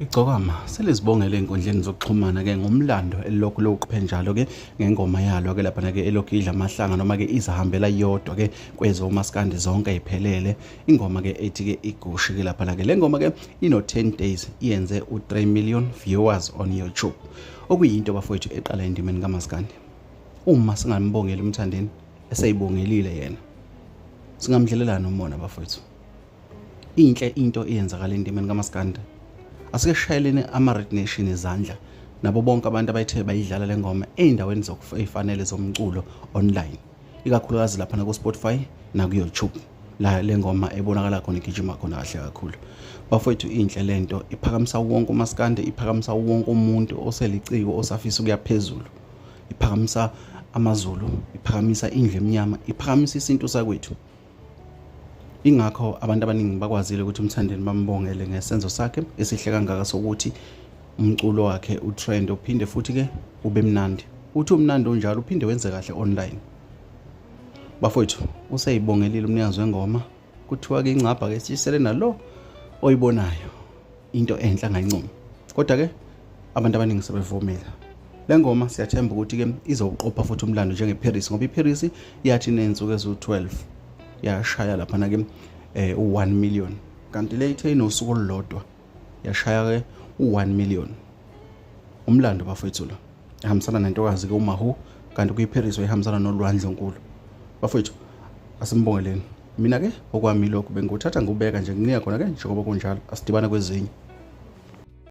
Igcokama selizibongele ey'nkundleni zokuxhumana-ke ngomlando elilokhu liwuqophe njalo-ke ngengoma yalo-ke laphana-ke elokhu idla amahlanga noma-ke izihambela yodwa-ke kwezomaskandi zonke iphelele ingoma-ke ethi-ke igushi-ke laphana-ke le ngoma-ke ino-10 days iyenze u-3 million viewers on YouTube, okuyinto bafowethu eqala endimeni kamaskandi. Uma singambongeli uMthandeni eseyibongelile yena, singamdlelelani umona bafowethu? Inhle into eyenzakala endimeni kamaskandi. Asike shayeleni ama-Red Nation izandla nabo bonke abantu abayithe bayidlala le ngoma ey'ndaweni ey'fanele zomculo online, ikakhulukazi laphana ku-Spotify naku-YouTube, la le ngoma ebonakala khona igijima khona kahle kakhulu. Bafowethu, inhle lento, iphakamisa wonke umaskandi, iphakamisa wonke umuntu oseliciko osafisa ukuya phezulu, iphakamisa amaZulu, iphakamisa indlu emnyama, iphakamisa isintu sakwethu. Ingakho abantu abaningi bakwazile ukuthi uMthandeni bambongele ngesenzo sakhe esihle kangaka sokuthi umculo wakhe utrend uphinde futhi-ke ube mnandi. Uthi umnandi unjalo uphinde wenze kahle online. Bafowethu, useyibongelile umnikazi wengoma. Kuthiwa-ke ingcabha-ke sisele nalo oyibonayo into enhle angayincoma. Kodwa-ke abantu abaningi sebevumile le ngoma. Siyathemba ukuthi-ke izowuqopha futhi umlando njengeParis, ngoba iParis yathi ney'nsuku eziwu-12 yashaya laphana-ke u-1 million, kanti le ithe inosuku olulodwa yashaya-ke u-1 million. Umlando bafowethu lo, ihambisana nentokazi-ke uMahu, kanti kwiParis wayihambisana nolwandle onkulu. Bafowethu, asimbongeleni. Mina-ke okwami lokhu bengikuthatha ngikubeka nje, nginika khona-ke njengoba kunjalo. Asidibane kwezinye.